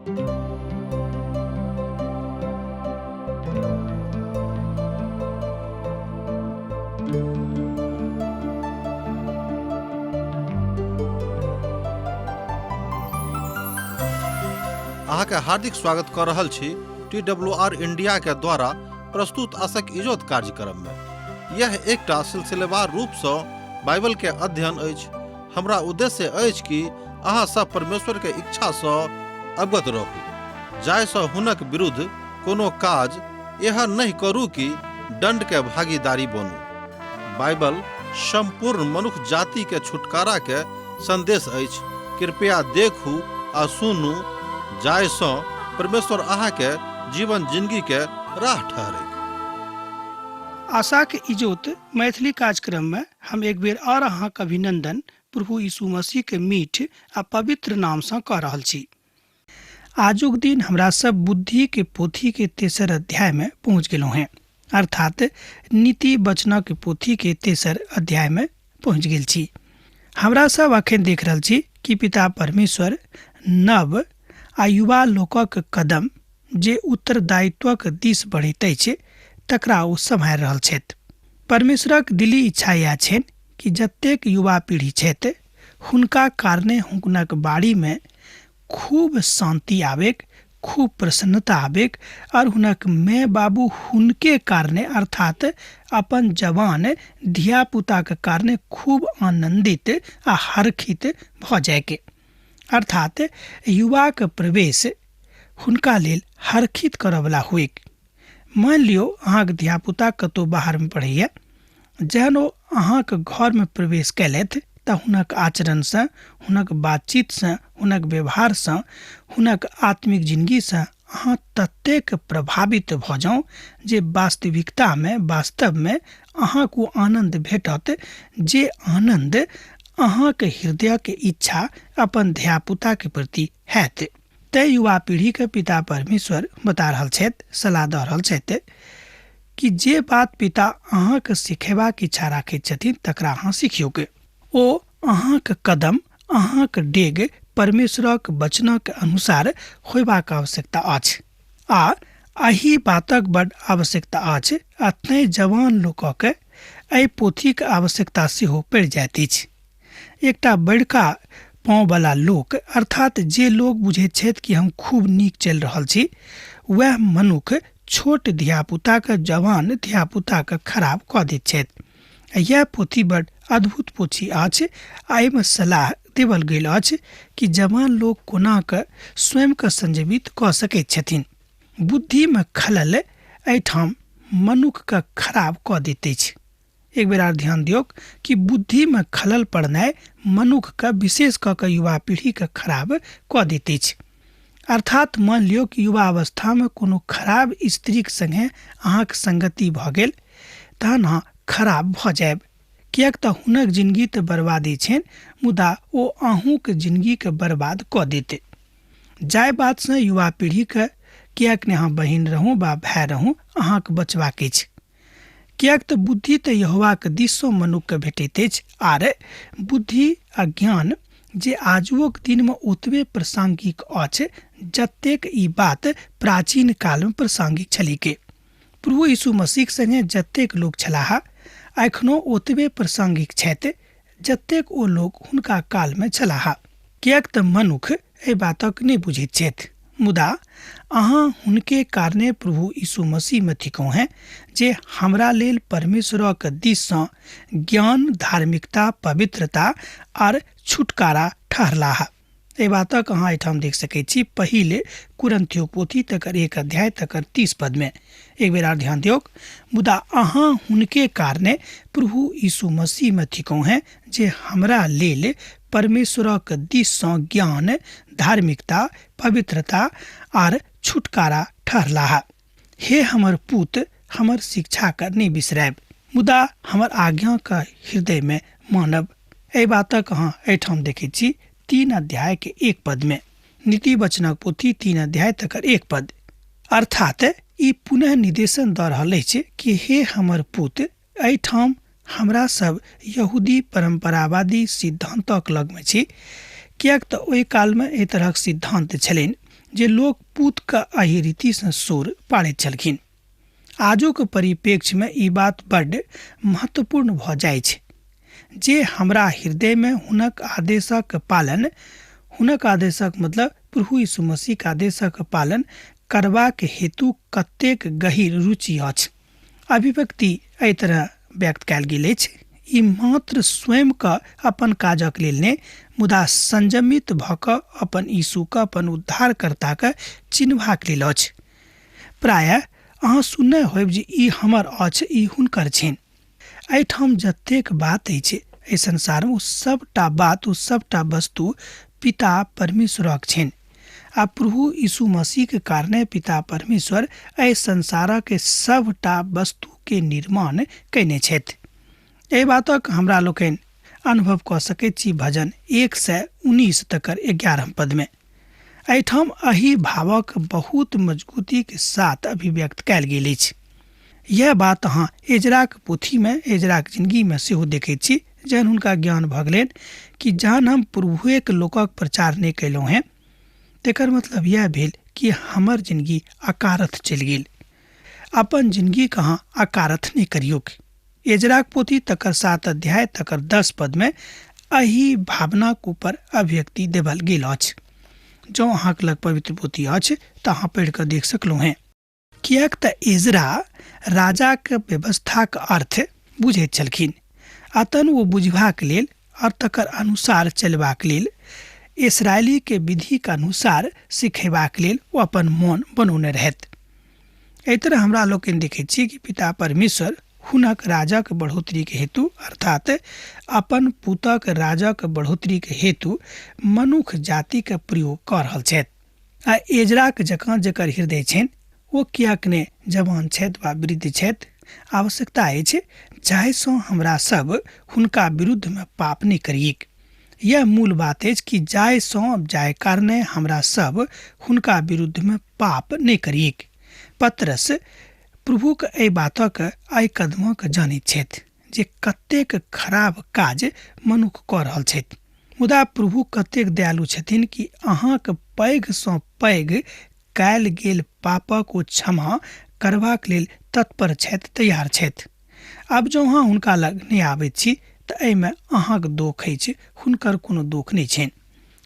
अहाँके हार्दिक स्वागत कऽ रहल छी टी डब्ल्यू आर इंडिया के द्वारा प्रस्तुत आशक इजोत कार्यक्रम में। यह एकटा सिलसिलेवार रूप सँ बाइबल के अध्ययन अछि। हमरा उद्देश्य अछि कि अहाँ सब परमेश्वर के इच्छा सँ अवगत रहू, जाहि सँ हुनक विरुद्ध कोनो काज एहन नहि करू कि दंड के भागीदारी बनू। बाइबल संपूर्ण मनुख जाति के छुटकारा के संदेश अछि। कृपया देखू आ सुनू, जाहि सँ परमेश्वर अहाँ के जीवन जिंदगी के राह ठहरैक। आशाक इजोत मैथिली कार्यक्रम में हम एक बेर और अहाँक अभिनंदन प्रभु यीशु मसीह के मीठ आ पवित्र नाम सँ कऽ रहल छी। आजुक दिन हमरा सब बुद्धि के पोथी के तेसर अध्याय में पहुँच गेलहुँ हेँ, अर्थात नीति वचनक पोथी के तेसर अध्याय में पहुँच गेल छी। हमरा सब अखन देख रहल छी कि पिता परमेश्वर नव आ युवा लोकक कदम जे उत्तरदायित्वक दिस बढ़ैत अछि तकरा ओ सम्हारि रहल छथि। परमेश्वरक दिली इच्छा इएह छनि कि जतेक युवा पीढ़ी छथि हुनका कारणे हुनक बाड़ीमे खूब शान्ति आबैक, खूब प्रसन्नता आबैक और हुनक माय बाबू हुनके कारणे अर्थात अपन जवान धियापुताके कारणे खूब आनन्दित आ हर्षित भऽ जायके। अर्थात युवाके प्रवेश हुनका लेल हर्षित करऽवला होइक। मानि लियौ अहाँके धियापुता कतहु बाहरमे पढ़ैए, जहन ओ अहाँके घरमे प्रवेश कयलथि तऽ हुनक आचरणसँ, हुनक बातचीतसँ, हुनक व्यवहारसँ, हुनक आत्मिक जिनगीसँ अहाँ ततेक प्रभावित भऽ जाउ जे वास्तविकतामे वास्तवमे अहाँके ओ आनन्द भेटत जे आनन्द अहाँके हृदयके इच्छा अपन धियापुताके प्रति हैत। तैँ युवा पीढ़ीके पिता परमेश्वर बता रहल छथि, सलाह दऽ रहल छथि कि जे बात पिता अहाँके सिखेबाक इच्छा राखैत छथिन तकरा अहाँ सिखियौक। ओ अहाँके कदम, अहाँके डेग परमेश्वरक वचनक अनुसार होयबाक आवश्यकता अछि आ एहि बातक बड आवश्यकता अछि आ तैँ जवान लोकके एहि पोथीक आवश्यकता सेहो पड़ि जाइत अछि। एकटा बड़का पाँववला लोक अर्थात जे लोक बुझैत छथि कि हम खूब नीक चलि रहल छी, वएह मनुख छोट धियापुताके, जवान धियापुताके खराब कऽ दैत छथि। इएह पोथी बड अद्भुत पोथी अछि आ एहिमे सलाह देवल गेल अछि कि जवान लोक कोना कऽ स्वयंके संजीवित कऽ सकैत छथिन। बुद्धिमे खलल एहिठाम मनुखके खराब कऽ दैत अछि। एक बेर आर ध्यान दियौक कि बुद्धिमे खलल पड़नाइ मनुखके, विशेष कऽ कऽ युवा पीढ़ीके खराब कऽ दैत अछि। अर्थात मानि लियौ कि युवा अवस्थामे कोनो खराब स्त्रीक सङ्गे अहाँके संगति भऽ गेल तहन अहाँ खराब भऽ जायब, किएक तऽ हुनक जिनगी तऽ बर्बादी छनि मुदा ओ अहूँके जिनगीके बर्बाद कऽ देत। जाहि बातसँ युवा पीढ़ीके किएक नहि अहाँ बहिन रहू वा भाय रहू अहाँके बचबाक अछि, किएक तऽ बुद्धि तऽ यहोवाक दिससँ मनुखकेँ भेटैत अछि आर बुद्धि आ ज्ञान जे आजुओक दिनमे ओतबे प्रासंगिक अछि जतेक ई बात प्राचीन कालमे प्रासंगिक छलैक। प्रभु यीशु मसीहक संगे जतेक लोक छलाह एखनो ओतबे प्रासंगिक छथि जतेक ओ लोक हुनका कालमे छलाह, किएक तऽ मनुख एहि बातक नहि बुझैत छथि। मुदा अहाँ हुनके कारणे प्रभु यीशु मसीहमे थिकहुँ हेँ, जे हमरा लेल परमेश्वरक दिस सँ ज्ञान, धार्मिकता, पवित्रता आर छुटकारा ठहरलाह। एहि बातक अहाँ एहिठाम देख सकैत छी पहिल कुरिन्थियो पोथी तकर 1 अध्याय तकर 30 पदमे। एक बेर आर ध्यान दियौक, मुदा अहाँ हुनके कारणे प्रभु यीशु मसीहमे थिकहुँ हेँ, जे हमरा लेल परमेश्वरक दिस सँ ज्ञान, धार्मिकता, पवित्रता आर छुटकारा ठहरलाह। हे हमर पूत, हमर शिक्षाके नहि बिसरायब, मुदा हमर आज्ञाके हृदयमे मानब। एहि बातक अहाँ एहिठाम देखैत छी 3 अध्याय के 1 पदमे, नीति वचनक पोथी 3 अध्याय तकर 1 पद। अर्थात ई पुनः निर्देशन दऽ रहल अछि कि हे हमर पूत, एहिठाम हमरा सब यहूदी परंपरावादी सिद्धांतक लगमे छी, किएक तऽ ओहि कालमे एहि तरहक सिद्धांत छलनि जे लोक पूतके एहि रीतिसँ सोर पाड़ैत छलखिन। आजुक परिप्रेक्ष्यमे ई बात बड्ड महत्वपूर्ण भऽ जाइछ जे हमरा हृदयमे हुनक आदेशक पालन, हुनक आदेशक मतलब प्रभु यीशु मसीहक आदेशक पालन करबाक हेतु कतेक गहीर रुचि अछि। अभिव्यक्ति एहि तरह व्यक्त कयल गेल अछि, ई मात्र स्वयंके अपन काजक लेल नहि, मुदा संयमित भऽ कऽ अपन यीशुके, अपन उद्धारकर्ताके चिन्हबाक लेल अछि। प्रायः अहाँ सुनने होयब जे ई हमर अछि, ई हुनकर छनि। एहिठाम जतेक बात अछि एहि संसारमे ओ सभटा बात, ओ सभटा वस्तु पिता परमेश्वरक छनि आ प्रभु यीशु मसीहके कारणे पिता परमेश्वर एहि संसारक सभटा वस्तुके निर्माण कयने छथि। एहि बातक हमरा लोकनि अनुभव कऽ सकैत छी भजन 119 तकर 11 पदमे। एहिठाम एहि भावक बहुत मजबूतीके साथ अभिव्यक्त कयल गेल अछि। यह बात अहाँ एजराक पोथीमे, एजराक जिंदगीमे सेहो देखैत छी, जहन हुनका ज्ञान भऽ गेलनि कि जहन हम प्रभुएके लोकक प्रचार नहि कयलहुँ हेँ तकर मतलब यह भेल कि हमर जिंदगी अकारथ चलि गेल। अपन जिंदगीके अहाँ अकारथ नहि करियौक। एजराक पोथी तकर 7 अध्याय तकर 10 पदमे एहि भावनाक ऊपर अभिव्यक्ति देवल गेल अछि। जँ अहाँके लग पवित्र पोथी अछि तऽ अहाँ पढ़ि कऽ देख सकलहुँ हेँ। किएक तऽ एजरा राजाक व्यवस्थाक अर्थ बुझैत छलखिन आ तहन ओ बुझबाक लेल आओर तकर अनुसार चलबाक लेल, इसराइलीके विधिक अनुसार सिखेबाक लेल ओ अपन मोन बनौने रहथि। एहि तरह हमरा लोकनि देखैत छी कि पिता परमेश्वर हुनक राजाक बढ़ोतरीके हेतु, अर्थात अपन पुतक राजाक बढ़ोतरीके हेतु मनुख जातिके प्रयोग कऽ रहल छथि। आ एजराक जकाँ जकर हृदय छनि ओ किएक ने जवान छथि वा वृद्ध छथि, आवश्यकता अछि जाहिसँ हमरा सब हुनका विरुद्धमे पाप नहि करियैक। यह मूल बात अछि कि जाहिसँ जाहि कारणे हमरा सब हुनका विरुद्धमे पाप नहि करियैक। पतरस प्रभुक एहि बातक, एहि कदमक जानैत छथि जे कतेक खराब काज मनुख कऽ रहल छथि, मुदा प्रभु कतेक दयालु छथिन कि अहाँक पैघ सँ पैघ कयल गेल पापक ओ क्षमा करबाक लेल तत्पर छथि, तैयार छथि। आब जँ अहाँ हुनका लग नहि आबैत छी तऽ एहिमे अहाँक दोख अछि, हुनकर कोनो दोख नहि छनि।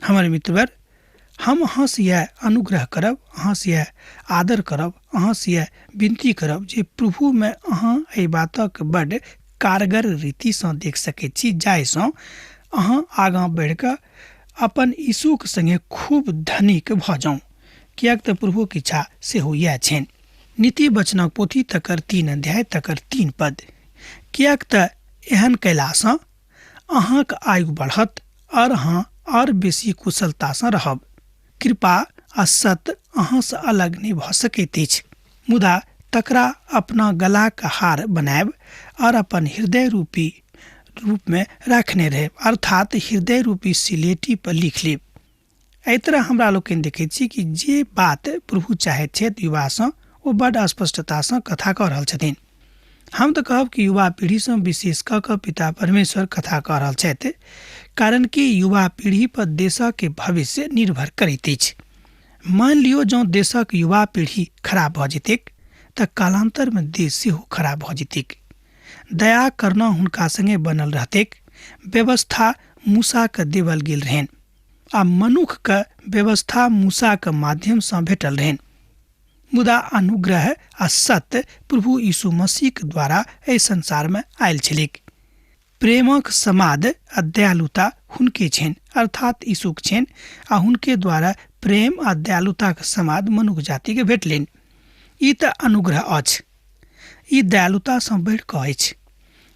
हमर मित्रवर, हम अहाँसँ इएह अनुग्रह करब, अहाँसँ इएह आदर करब, अहाँसँ इएह विनती करब जे प्रभुमे अहाँ एहि बातक बड्ड कारगर रीतिसँ देख सकैत छी, जाहिसँ अहाँ आगाँ बढ़ि कऽ अपन यीशुक संगे खूब धनिक भऽ जाउ, किएक तऽ प्रभुक इच्छा सेहो इएह छनि। नीति वचनक पोथी तकर 3 अध्याय तकर 3 पद। किएक तऽ एहन कयलासँ अहाँक आयु बढ़त और अहाँ और बेसी कुशलतासँ रहब। कृपा आ सत्य अहाँसँ अलग नहि भऽ सकैत अछि, मुदा तकरा अपना गलाक हार बनायब और अपन हृदय रूपी रूपमे राखने रहब, अर्थात हृदय रूपी सिलेटी पर लिख लेब। एहि तरह हमरा लोकनि देखैत छी कि जे बात प्रभु चाहैत छथि युवासँ ओ बड्ड स्पष्टतासँ कथा कऽ रहल छथिन। हम तऽ कहब कि युवा पीढ़ीसँ विशेष कऽ कऽ पिता परमेश्वर कथा कऽ रहल छथि, कारण कि युवा पीढ़ी पर देशक भविष्य निर्भर करैत अछि। मान लियौ जँ देशक युवा पीढ़ी खराब भऽ जेतैक तऽ कालान्तरमे देश सेहो खराब भऽ जेतैक। दया करना हुनका संगे बनल रहतैक। व्यवस्था मूसाके देवल गेल रहनि आ मनुखके व्यवस्था मूसाके माध्यमसँ भेटल रहनि, मुदा अनुग्रह आ सत्य प्रभु यीशु मसीहके द्वारा एहि संसारमे आयल छलैक। प्रेमक समाद आ दयालुता हुनके छनि, अर्थात यीशुक छनि, आ हुनके द्वारा प्रेम आ दयालुताक समाद मनुख जातिके भेटलनि। ई तऽ अनुग्रह अछि, ई दयालुतासँ बढ़ि कऽ अछि।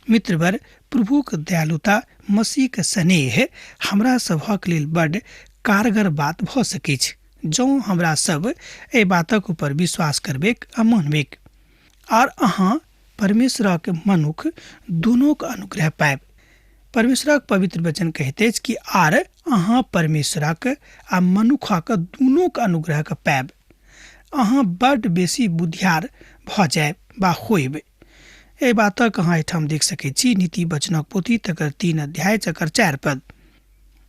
मित्रवर, प्रभुक दयालुता, मसीहक स्नेह हमरा सभक लेल बड्ड कारगर बात भऽ सकैछ जँ हमरा सब एहि बातक ऊपर विश्वास करबैक आ मानबैक। आर अहाँ परमेश्वरक मनुख दुनूक अनुग्रह पायब। परमेश्वरक पवित्र वचन कहैत अछि कि आर अहाँ परमेश्वरक आ मनुखक दुनूक अनुग्रहक पायब। अहाँ बड्ड बेसी बुधियार भऽ जायब वा होयब। एहि बातक अहाँ एहिठाम देख सकैत छी नीति वचनक पोथी तकर 3 अध्याय तकर 4 पद।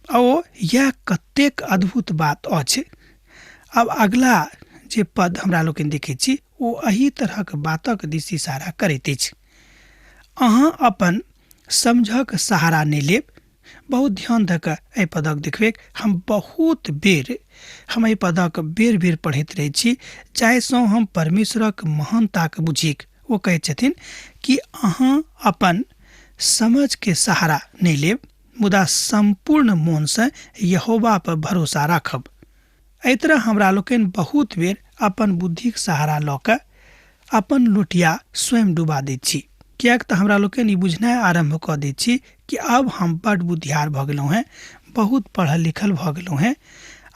ओ यह कतेक अद्भुत बात अछि। आब अगिला जे पद हमरा लोकनि देखैत छी ओ एही तरहक बातक दिस इशारा करैत अछि। अहाँ अपन समझक सहारा नहि लेब। बहुत ध्यान दऽ कऽ एहि पदक देखबैक। हम बहुत बेर हम एहि पदक बेर बेर पढ़ैत रहै छी जाहिसँ हम परमेश्वरक महानताके बुझिक। ओ कहैत छथिन कि अहाँ अपन समझके सहारा नहि लेब, मुदा सम्पूर्ण मोनसँ यहोवा पर भरोसा राखब। एहि तरह हमरा लोकनि बहुत बेर अपन बुद्धिक सहारा लऽ कऽ अपन लोटिया स्वयं डुबा दैत छी, किएक तऽ हमरा लोकनि ई बुझनाइ आरम्भ कऽ दैत छी कि आब हम बड्ड बुद्धियार भऽ गेलहुँ हेँ, बहुत पढ़ल लिखल भऽ गेलहुँ हेँ,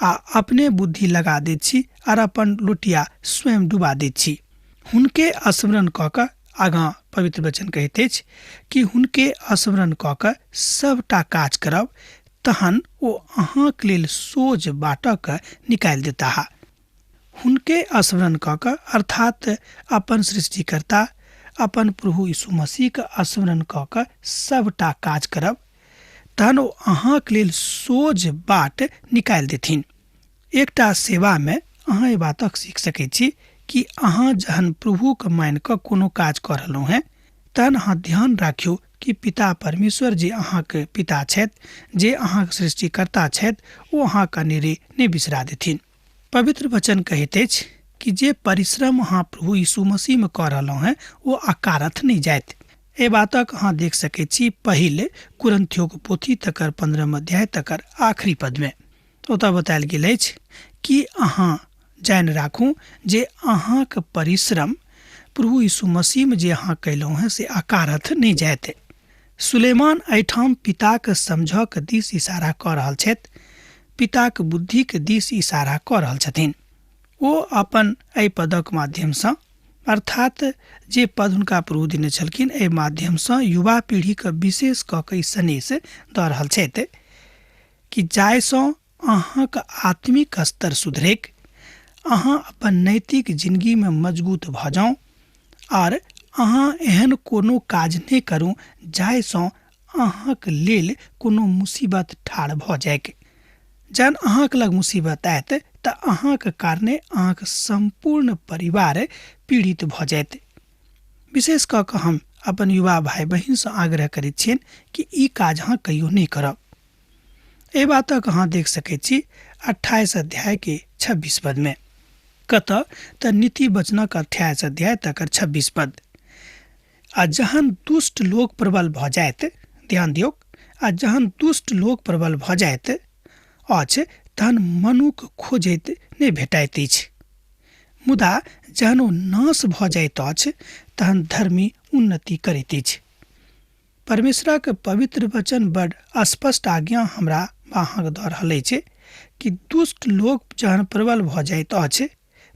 आ अपने बुद्धि लगा दैत छी आर अपन लोटिया स्वयं डुबा दैत छी। हुनके स्मरण कऽ कऽ आगाँ पवित्र वचन कहैत अछि कि हुनके स्मरण कऽ कऽ सभटा काज करब, तहन ओ अहाँक लेल सोझ बाटक निकालि देताह। हुनके स्मरण कऽ कऽ अर्थात अपन सृष्टिकर्ता अपन प्रभु यीशु मसीहके स्मरण कऽ कऽ सभटा काज करब, तहन ओ अहाँक लेल सोझ बाट निकालि देथिन। एकटा सेवामे अहाँ एहि बातक सीख सकैत छी कि अहाँ जहन प्रभुके मानि कऽ कोनो काज कऽ रहलहुँ हेँ तहन अहाँ ध्यान राखियौ कि पिता परमेश्वर जे अहाँके पिता छथि, जे अहाँके सृष्टिकर्ता छथि, ओ अहाँके अनेरे नहि बिसरा देथिन। पवित्र वचन कहैत अछि कि जे परिश्रम अहाँ प्रभु यीशु मसीहमे कऽ रहलहुँ हेँ ओ अकारथ नहि जायत। एहि बातक अहाँ देख सकैत छी पहिल कुरिन्थियोक पोथी तकर 15 अध्याय तकर आखिरी पदमे। ओतऽ बतायल गेल अछि कि अहाँ जानि राखू जे अहाँके परिश्रम प्रभु यीशु मसीहमे जे अहाँ कयलहुँ हेँ से अकारथ नहि जायत। सुलेमान एहिठाम पिताक समझक दिस इशारा कऽ रहल छथि, पिताक बुद्धिक दिस इशारा कऽ रहल छथिन। ओ अपन एहि पदक माध्यमसँ अर्थात जे पद हुनका प्रभु देने छलखिन एहि माध्यमसँ युवा पीढ़ीके विशेष कऽ कऽ ई सनेस दऽ रहल छथि कि जाहिसँ अहाँके आत्मिक स्तर सुधरैक, अहाँ अपन नैतिक जिंदगीमे मजबूत भऽ जाउ आर अहाँ एहन कोनो काज नहि करू जाहिसँ अहाँके लेल कोनो मुसीबत ठाढ़ भऽ जाइक। जहन अहाँके लग मुसीबत आयत तऽ अहाँके कारणे अहाँके सम्पूर्ण परिवार पीड़ित भऽ जायत। विशेष कऽ कऽ हम अपन युवा भाय बहिनसँ आग्रह करैत छियनि कि ई काज अहाँ कहियो नहि करब। एहि बातक अहाँ देख सकैत छी 28 अध्याय के 26 पद में। कतऽ तऽ नीति वचनक 28 अध्याय तकर 26 पद। आ जहन दुष्ट लोक प्रबल भऽ जायत, ध्यान दियौक, आ जहन दुष्ट लोक प्रबल भऽ जायत अछि तहन मनुख खोजैत नहि भेटाइत अछि, मुदा जहन ओ नाश भऽ जाइत अछि तहन धर्मी उन्नति करैत अछि। परमेश्वरक पवित्र वचन बड स्पष्ट आज्ञा हमरा अहाँके दऽ रहल अछि कि दुष्ट लोक जहन प्रबल भऽ जाइत अछि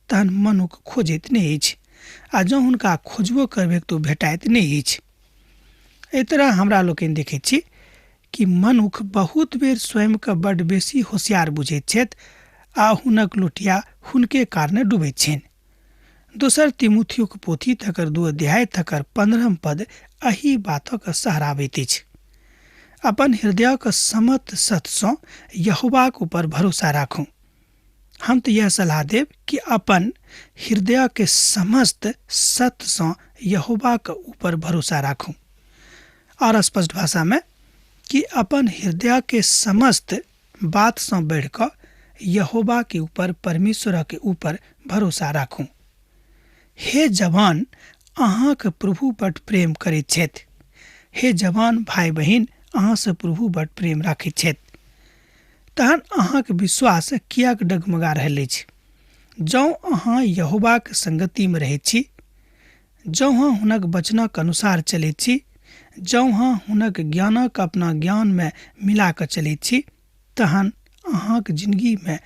तहन मनुख खोजैत नहि अछि, आ जँ हुनका खोजबो करबै तऽ भेटाइत नहि अछि। एहि तरह हमरा लोकनि देखैत छी कि मनुख बहुत बेर स्वयंके बड बेसी होशियार बुझैत छथि आ हुनक लोटिया हुनके कारणे डूबैत छनि। दोसर तिमुथियुक पोथी तकर 2 अध्याय तकर 15 पद एहि बातक सहराबैत अछि। अपन हृदयक समत सतसँ यहोवाक ऊपर भरोसा राखू। हम तऽ यह सलाह देब कि अपन हृदयके समस्त सतसँ यहोवाक ऊपर भरोसा राखू। और स्पष्ट भाषामे कि अपन हृदयके समस्त बातसँ बढ़िकऽ यहोवा के ऊपर, परमेश्वर के ऊपर भरोसा राखू। हे जवान, अहाँके प्रभु बड प्रेम करैत छथि। हे जवान भाय बहिन, अहाँसँ प्रभु बड प्रेम राखैत छथि। तहन अहाँके विश्वास किएक डगमगा रहल अछि? जँ अहाँ यहोवाक संगतिमे रहैत छी, जँ अहाँ हुनक वचनक अनुसार चलैत छी, जँ अहाँ हुनक ज्ञानक अपना ज्ञानमे मिला कऽ चलैत छी, तहन अहाँक जिंदगीमे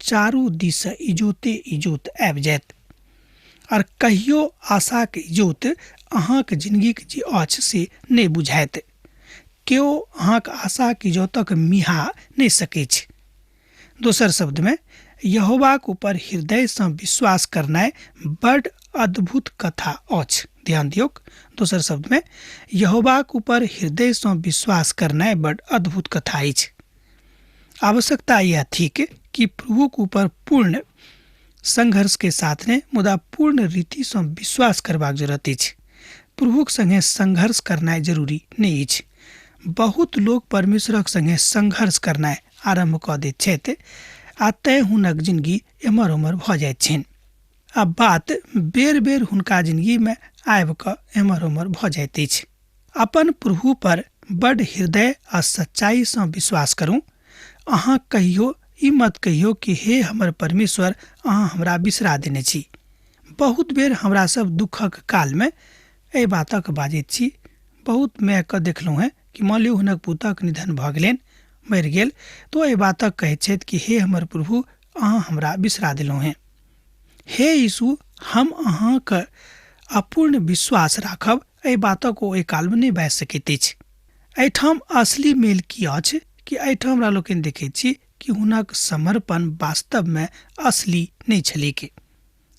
चारू दिससँ इजोते इजोत आबि जायत। आर कहियो आशाक इजोत अहाँक जिंदगीक जे अछि से नहि बुझायत। केओ अहाँक आशाक इजोतक मिहा नहि सकैछ। दोसर शब्दमे यहोवाक ऊपर हृदयसँ विश्वास करनाइ बड अद्भुत कथा अछि। ध्यान दियौक, दोसर शब्दमे यहोवाक ऊपर हृदयसँ विश्वास करनाइ बड अद्भुत कथा अछि। आवश्यकता यह थिक कि प्रभुक ऊपर पूर्ण संघर्ष के साथ नहि, मुदा पूर्ण रीतिसँ विश्वास करबाक जरूरत अछि। प्रभुक संगे संघर्ष करनाइ जरूरी नहि अछि। बहुत लोक परमेश्वरक संगे संघर्ष करनाइ आरम्भ कऽ दैत छथि आ तैँ हुनक जिनगी एम्हर ओम्हर भऽ जाइत छनि आ बात बेर बेर हुनका जिनगीमे आबि कऽ एम्हर ओम्हर भऽ जाइत अछि। अपन प्रभु पर बड हृदय आ सच्चाइसँ विश्वास करू। अहाँ कहियो ई मत कहियो कि हे हमर परमेश्वर, अहाँ हमरा बिसरा देने छी। बहुत बेर हमरा सब दुखक कालमे एहि बातक बाजैत छी। बहुत मायके देखलहुँ हेँ कि मान लियौ हुनक पुतक निधन भऽ गेलनि, मरि गेल, तऽ एहि बातक कहैत छथि कि हे हमर प्रभु, अहाँ हमरा बिसरा देलहुँ हेँ। हे यीशु, हम अहाँके अपूर्ण विश्वास राखब, एहि बातक ओ एहि कालमे नहि बाजि सकैत अछि। एहिठाम असली मेल की अछि कि एहिठाम हमरा लोकनि देखैत छी कि हुनक समर्पण वास्तवमे असली नहि छलैक।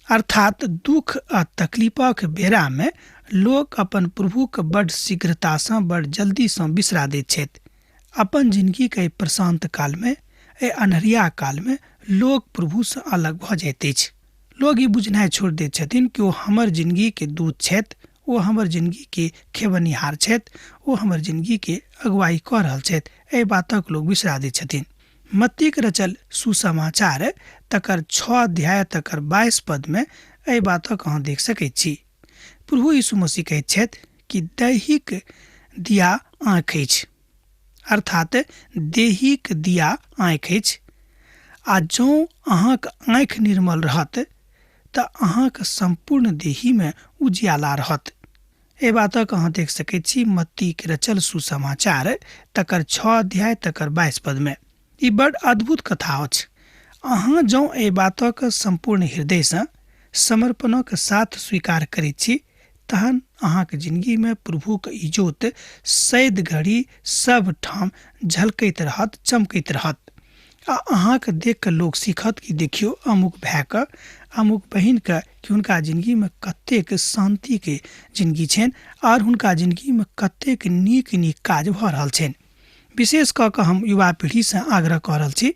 अर्थात दुख आ तकलीफक बेरामे लोक अपन प्रभुके बड शीघ्रतासँ, बड जल्दीसँ बिसरा दैत छथि। अपन जिनगीके एहि प्रशान्त कालमे, एहि अन्हरिया कालमे लोक प्रभुसँ अलग भऽ जाइत अछि। लोक ई बुझनाइ छोड़ि दैत छथिन कि ओ हमर जिनगीके दूत छथि, ओ हमर जिनगीके खेबनिहार छथि, ओ हमर जिनगीके अगुवाई कऽ रहल छथि। एहि बातक लोक बिसरा दैत छथिन। मत्तीक रचल सुसमाचार तकर 6 अध्याय तकर 22 पदमे एहि बातक अहाँ देख सकैत छी। प्रभु यीशु मसीह कहैत छथि कि दैहिक दिया आँखि अछि, अर्थात देहिक दिया आँखि अछि, आ जँ अहाँक आँखि निर्मल रहत तऽ अहाँक सम्पूर्ण देहीमे उजियाला रहत। एहि बातक अहाँ देख सकैत छी मत्तीक रचल सुसमाचार तकर 6 अध्याय तकर 22 पदमे। ई बड अद्भुत कथा अछि। अहाँ जँ एहि बातक सम्पूर्ण हृदयसँ समर्पणक साथ स्वीकार करैत छी तहन अहाँक जिनगीमे प्रभुक इजोत सैद घड़ी सब ठाम झलकैत रहत, चमकैत रहत आ अहाँके देख कऽ लोक सीखत कि देखियौ अमुक भायके, अमुक बहिनके कि हुनका जिनगीमे कतेक शान्तिके जिनगी छनि आओर हुनका जिनगीमे कतेक नीक नीक काज भऽ रहल छनि। विशेष कऽ कऽ हम युवा पीढ़ीसँ आग्रह कऽ रहल छी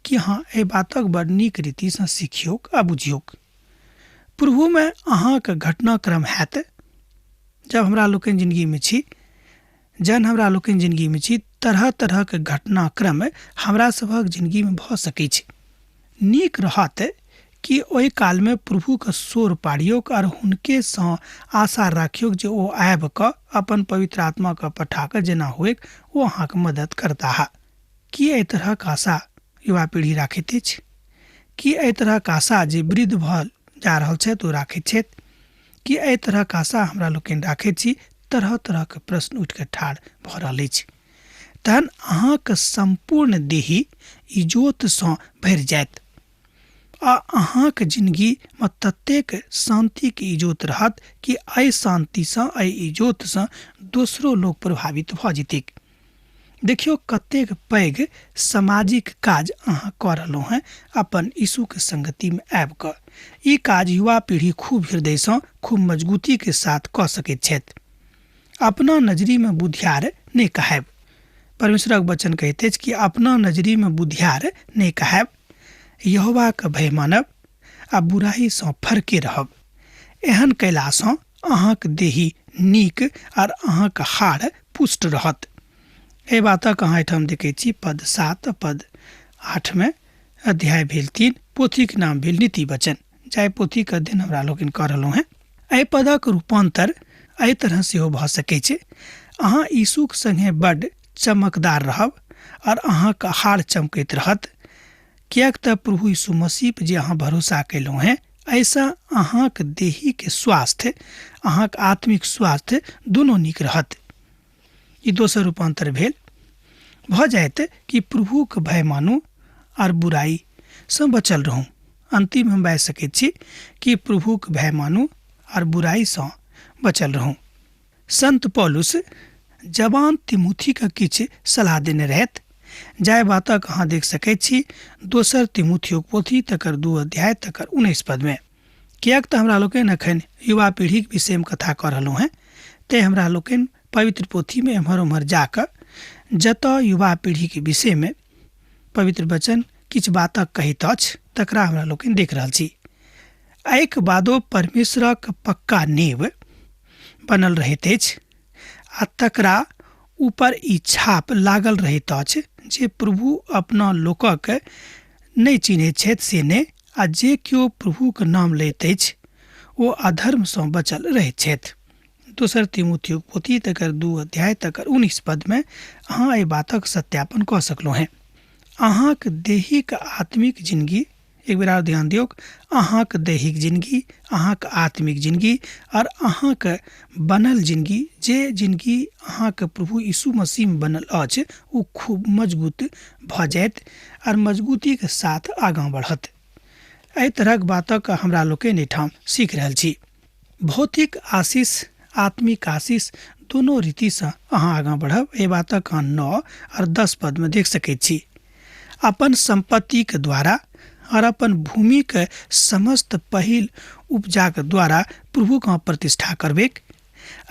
कि अहाँ एहि बातक बड़ नीक रीतिसँ सिखियौक आ बुझियौक। प्रभुमे अहाँके घटनाक्रम हैत। जब हमरा लोकनि जिनगीमे छी, जहन हमरा लोकनि जिनगीमे छी, तरह तरहके घटनाक्रम हमरा सभक जिनगीमे भऽ सकै छै। नीक रहत कि ओहि कालमे प्रभुके सोर पाड़ियौक आओर हुनकेसँ आशा राखियौक जे ओ आबि कऽ अपन पवित्र आत्माके पठा कऽ जेना होइक ओ अहाँके मदद करताह। की एहि तरहक आशा युवा पीढ़ी राखैत अछि? की एहि तरहक आशा जे वृद्ध भऽ जा रहल छथि ओ राखैत छथि? की एहि तरहक आशा हमरा लोकनि राखैत छी? तरह तरहके प्रश्न उठि कऽ ठाढ़ भऽ रहल अछि। तहन अहाँके सम्पूर्ण देही इजोतसँ भरि जायत आ अहाँके जिनगीमे ततेक शान्तिके इजोत रहत कि एहि शान्तिसँ, एहि इजोतसँ दोसरो लोक प्रभावित भऽ जेतैक। देखियौ कतेक पैघ सामाजिक काज अहाँ कऽ रहलहुँ हेँ अपन यीशुके संगतिमे आबि कऽ। ई काज युवा पीढ़ी खूब हृदयसँ, खूब मजबूतीके साथ कऽ सकैत छथि। अपना नजरीमे बुधियार नहि कहायब। परमेश्वरक वचन कहैत अछि कि अपना नजरीमे बुधियार नहि कहायब, यहोवाके भय मानब आ बुराइसँ फरके रहब। एहन कयलासँ अहाँक देही नीक आर अहाँक हाड़ पुष्ट रहत। एहि बातक अहाँ एहिठाम देखैत छी पद 7 पद 8 मे अध्याय भेल 3, पोथीक नाम भेल नीति वचन, जाहि पोथीक अध्ययन हमरा लोकनि कऽ रहलहुँ हेँ। एहि पदक रूपान्तर एहि तरह सेहो भऽ सकै छै। अहाँ यीशुक संगे बड चमकदार रहब आओर अहाँक हाड़ चमकैत रहत, किएक तऽ प्रभु यीशु मसीह जे अहाँ भरोसा कयलहुँ हेँ एहिसँ अहाँक देहीके स्वास्थ्य, अहाँक आत्मिक स्वास्थ्य दुनू नीक रहत। ई दोसर रूपान्तर भेल। भऽ जायत कि प्रभुक भय मानू आर बुराइसँ बचल रहू। अन्तिम हम बाजि सकैत छी कि प्रभुक भय मानू आर बुराइसँ बचल रहू। संत पौलुस जवान तिमुथीके किछु सलाह देने रहथि, जाहि बातक अहाँ देख सकैत छी दोसर तिमुथियोक पोथी तकर 2 अध्याय तकर 19 पदमे। किएक तऽ हमरा लोकनि एखन युवा पीढ़ीक विषयमे कथा कऽ रहलहुँ हेँ, तेँ हमरा लोकनि पवित्र पोथीमे एम्हर ओम्हर जाकऽ जतऽ युवा पीढ़ीके विषयमे पवित्र वचन किछु बातक कहैत अछि तकरा हमरा लोकनि देख रहल छी। एहिके बादो परमेश्वरक पक्का नींव बनल रहैत अछि आ तकरा ऊपर ई छाप लागल रहैत अछि जे प्रभु अपना लोकक नहि चिन्हैत छथि से नहि, आ जे केओ प्रभुक नाम लैत अछि ओ अधर्मसँ बचल रहैत छथि। दोसर तिमुथियुक पोथी तकर 2 अध्याय तकर 19 पदमे अहाँ एहि बातक सत्यापन कऽ सकलहुँ हेँ। अहाँक दैहिक आत्मिक जिनगी, एक बेर आर ध्यान दियौक, अहाँक दैहिक जिनगी, अहाँक आत्मिक जिनगी और अहाँक बनल जिनगी, जे जिनगी अहाँक प्रभु यीशु मसीहमे बनल अछि ओ खूब मजबूत भऽ जायत और मजबूतीके साथ आगाँ बढ़त। एहि तरहक बातक हमरा लोकनि एहिठाम सीख रहल छी। भौतिक आशीष आत्मिक आशीष दोनो रीतिसँ अहाँ आगाँ बढ़ब, एहि बातक अहाँ 9 और 10 पदमे देख सकैत छी। अपन सम्पत्तिके द्वारा और अपन भूमिके समस्त पहिल उपजाके द्वारा प्रभुके अहाँ प्रतिष्ठा करबैक।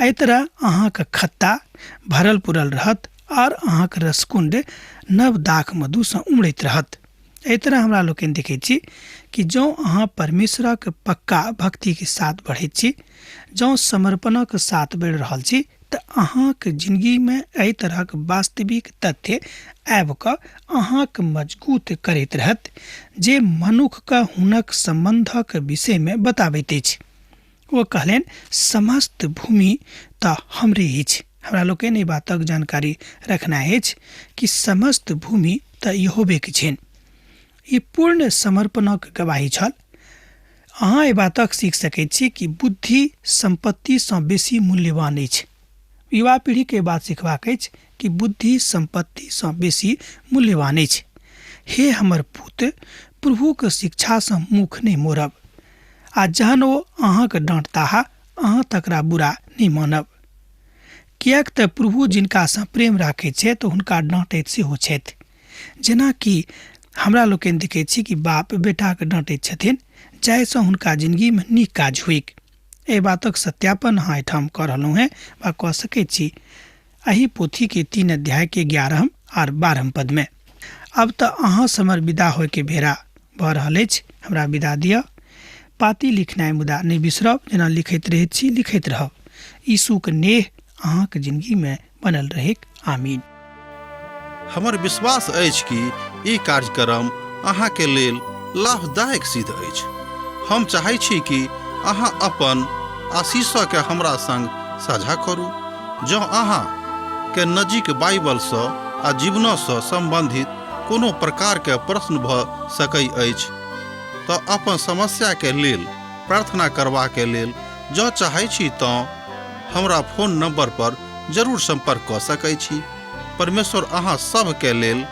एहि तरह अहाँके खत्ता भरल पुरल रहत और अहाँके रसकुंड नव दाख मधुसँ उमड़ैत रहत। एहि तरह हमरा लोकनि देखैत छी कि जँ अहाँ परमेश्वरक पक्का भक्तिके साथ बढ़ैत छी, जँ समर्पणक साथ बढ़ि रहल छी, तऽ अहाँक जिनगीमे एहि तरहक वास्तविक तथ्य आबि कऽ अहाँक मजगूत करैत रहत जे मनुखके हुनक सम्बन्धक विषयमे बताबैत अछि। ओ कहलनि, समस्त भूमि तऽ हमरे अछि। हमरा लोकनि एहि बातक जानकारी रखनाइ अछि कि समस्त भूमि तऽ यहोवेके छनि। ई पूर्ण समर्पणक गवाही छल। अहाँ एहि बातक सीख सकैत छी कि बुद्धि सम्पत्तिसँ बेसी मूल्यवान अछि। युवा पीढ़ीके ई बात सिखबाक अछि कि बुद्धि सम्पत्तिसँ बेसी मूल्यवान अछि। हे हमर पुत, प्रभुक शिक्षासँ मुख नहि मोड़ब, आ जहन ओ अहाँके डाँटताह अहाँ तकरा बुरा नहि मानब, किएक तऽ प्रभु जिनकासँ प्रेम राखैत छथि हुनका डाँटैत सेहो छथि। जेनाकि हमरा लोकनि देखैत छी कि बाप बेटाके डाँटैत छथिन जाहिसँ हुनका जिनगीमे नीक काज होइक। एहि बातक सत्यापन अहाँ एहिठाम कऽ रहलहुँ हेँ वा कऽ सकैत छी एहि पोथीके 3 अध्यायके 11 आर 12 पदमे। आब तऽ अहाँ समर विदा होइके बेरा भऽ रहल अछि, हमरा विदा दिअ। पाती लिखनाइ मुदा नहि बिसरब, जेना लिखैत रहैत छी लिखैत रहब। यीशुक नेह अहाँक जिनगीमे बनल रहैक। आमीन। हमर विश्वास अछि कि ई कार्यक्रम अहाँके लेल लाभदायक सिद्ध अछि। हम चाहै छी कि अहाँ अपन आशीषके हमरा संग साझा करू। जँ अहाँ के नजीक बाइबलसँ आ जीवनसँ सम्बन्धित कोनो प्रकारके प्रश्न भऽ सकै अछि तऽ अपन समस्याके लेल प्रार्थना करबाके लेल जँ चाहै छी तँ हमरा फोन नंबर पर जरूर संपर्क कऽ सकै छी। परमेश्वर अहाँ सभके लेल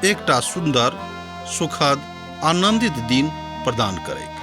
एकटा सुन्दर, सुखद, आनंदित दिन प्रदान करैक।